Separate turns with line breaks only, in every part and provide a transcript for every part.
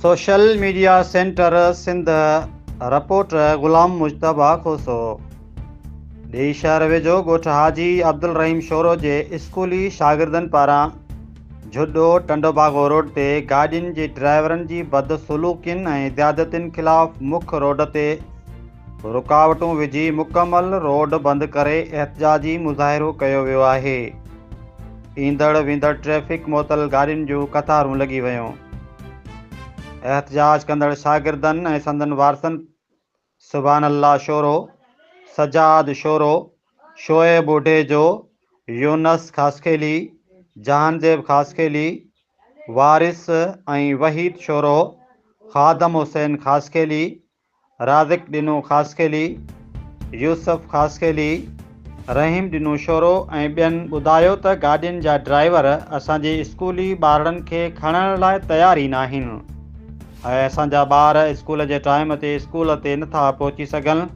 Social media centre Sindh, report Ghulam Mujtaba Khoso, ڏيئي شهر ويجهو ڳوٺ حاجي عبدالرحيم شورو جي اسڪولي شاگردن پاران جهڏو ٽنڊوباگو روڊ تي گاڏين جي ڊرائيورن جي بدسلوڪين ۽ زيادتين خلاف مک روڊ تي رڪاوٽون وجهي مڪمل روڊ بند ڪري احتجاجي مظاهرو ڪيو ويو آهي. ايندڙ ويندڙ ٽريفڪ معطل گاڏين جون قطارون لڳي ويون. احتجاج ڪندڙ شاگردن ۽ سندن وارثن سبحان الله شورو، سجاد شورو، شعيب اوڍيجو، يونس خاصخيلي، جهانزيب خاصخيلي، وارث ۽ وحيد شورو، خادم حسين خاصخيلي، رازق ڏنو خاصخيلي، يوسف خاصخيلي، رحيم ڏنو شورو ۽ ٻين ٻڌايو ته گاڏين جا ڊرائيور اسان جي اسڪولي ٻارڙن کي کڻڻ لاء تيار ئي ناهن ۽ اسان جا ٻار اسڪول جي ٽائيم تي اسڪول تي نٿا پهچي سگهن.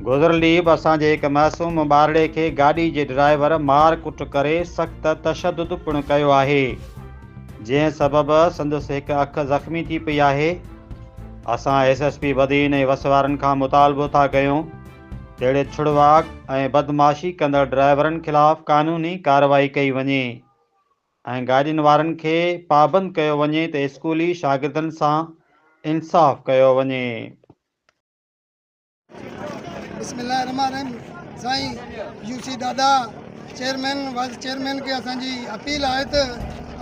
گذريل ڏينهن به اسان جي هڪ معصوم ٻارڙي کي گاڏي جي ڊرائيور مار ڪٽ ڪري سخت تشدد پڻ ڪيو آهي جنهن سبب سندس هڪ اک زخمي ٿي پئي آهي. اسان ايس ايس پي بدين ۽ وس وارن کان مطالبو ٿا ڪيون ته اهڙي ڇڙواڳ ۽ بدمعاشي ڪندڙ ڊرائيورن خلاف قانوني ڪارروائي ڪئي وڃي ۽ گاڏين وارن کي پابند ڪيو وڃي ته اسڪولي شاگردن سان انصاف ڪيو وڃي.
بسم الله الرحمن الرحيم سائين يو سي دادا چيئرمين وائيس چيئرمين کي اسان جي اپيل آهي ته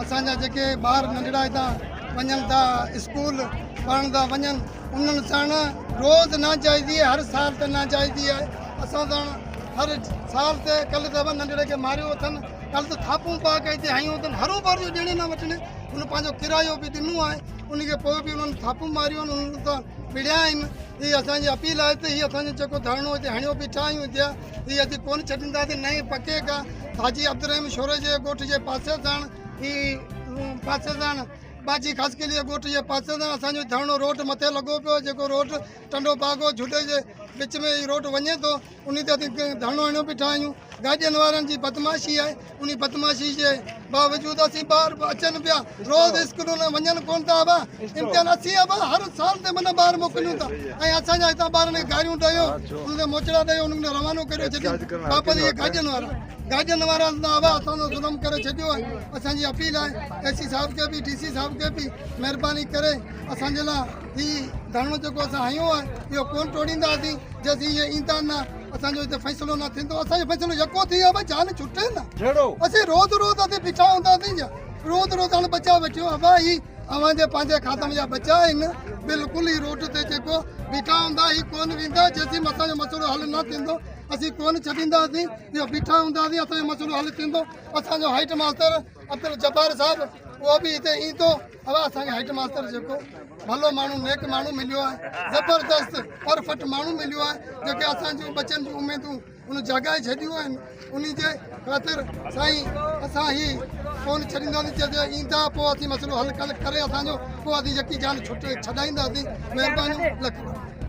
اسان جا جيڪي ٻار ننڍڙا هتان وڃن ٿا اسڪول پڙهڻ ٿا وڃن انهن سان روز ناجائزي هر سال ته ناجائزي آهي اسان سان هر سال ته ڪل ته ننڍڙي کي ماريو اٿن ڪل ته ٿاپون پاڪ هتي هنيون اٿن هرو ڀرو ڏيڻي نه وٺڻي ان پنهنجو ڪرايو به ڏنو آهي ان کي پوء به انهن ٿاپون ماريون آهن انهن سان وڙهيا آهن. هي اسان جي اپيل آهي ته هي اسان جو جيڪو ڌرڻو هتي هڻيو بيٺا آهيون هتي هي اسين ڪونه ڇڏينداسين نه ئي پڪي کان حاجي عبدالرحيم شوري جي ڳوٺ جي پاسي سان هي پاسي سان ٻاجهي خاصخيلي جي ڳوٺ جي پاسي سان اسان جو ڌرڻو روڊ مٿي لڳو پيو آهي جيڪو روڊ ٽنڊو باگو جهڏي جي وچ ۾ هي روڊ وڃي ٿو انهي تي اسين ڌرڻو هڻيو بيٺا آهيون گاڏين وارن جي بدمعاشي آهي انهي بدمعاشي جي باوجود اسين ٻار به اچن پيا روز اسڪولن ۾ وڃن ڪون ٿا ابا امتحان اسين ابا هر سال تي معنيٰ ٻار موڪليون ٿا ۽ اسان جا هتان ٻارن کي گاريون ڏيو انهن کي موچڙا ڏيو انهن کي روانو ڪريو ڇڏيو واپس اهي گاڏين وارا گاڏين وارا ابا اسان سان ظلم ڪري ڇڏيو آهي اسان جي اپيل آهي اي سي صاحب کي به ڊي سي صاحب کي به مهرباني ڪري اسان جي لاء هي ڌرڻو جيڪو اسان هنيو آهي اهو ڪونه ٽوڙينداسين جيسين اهي ايندا نه اسان جو هتي فيصلو نه ٿيندو اسان جو فيصلو يڪو ٿي ويو جان ڇٽي نه اسين روز روز اسين بيٺا هونداسين جا روز روز هاڻي ٻچا وٺيو ابا هي اوهان جي پنهنجي خاتم جا ٻچا آهن بلڪل هي روڊ تي جيڪو بيٺا هوندا هي ڪونه ويندا جيسين اسان جو مسئلو حل نه ٿيندو اسين ڪونه ڇڏينداسين اهو بيٺا هونداسين اسان جو مسئلو حل ٿيندو اسان جو هيڊ ماستر عبدالجبار صاحب اهو به هتي ايندو اها اسان کي هيڊ ماستر جيڪو ڀلو ماڻهو نيڪ ماڻهو مليو آهي زبردست پرفيڪٽ ماڻهو مليو آهي جيڪي اسان جون ٻچن جون اميدون ان جاڳائي ڇڏيون آهن ان جي خاطر سائين اسان هي ڪون ڇڏينداسين جڏهن ايندا پوء اسين مسئلو حل ڪري اسان جو پوء اسين يڪي جان ڇٽي ڇڏائينداسين مهرباني لک.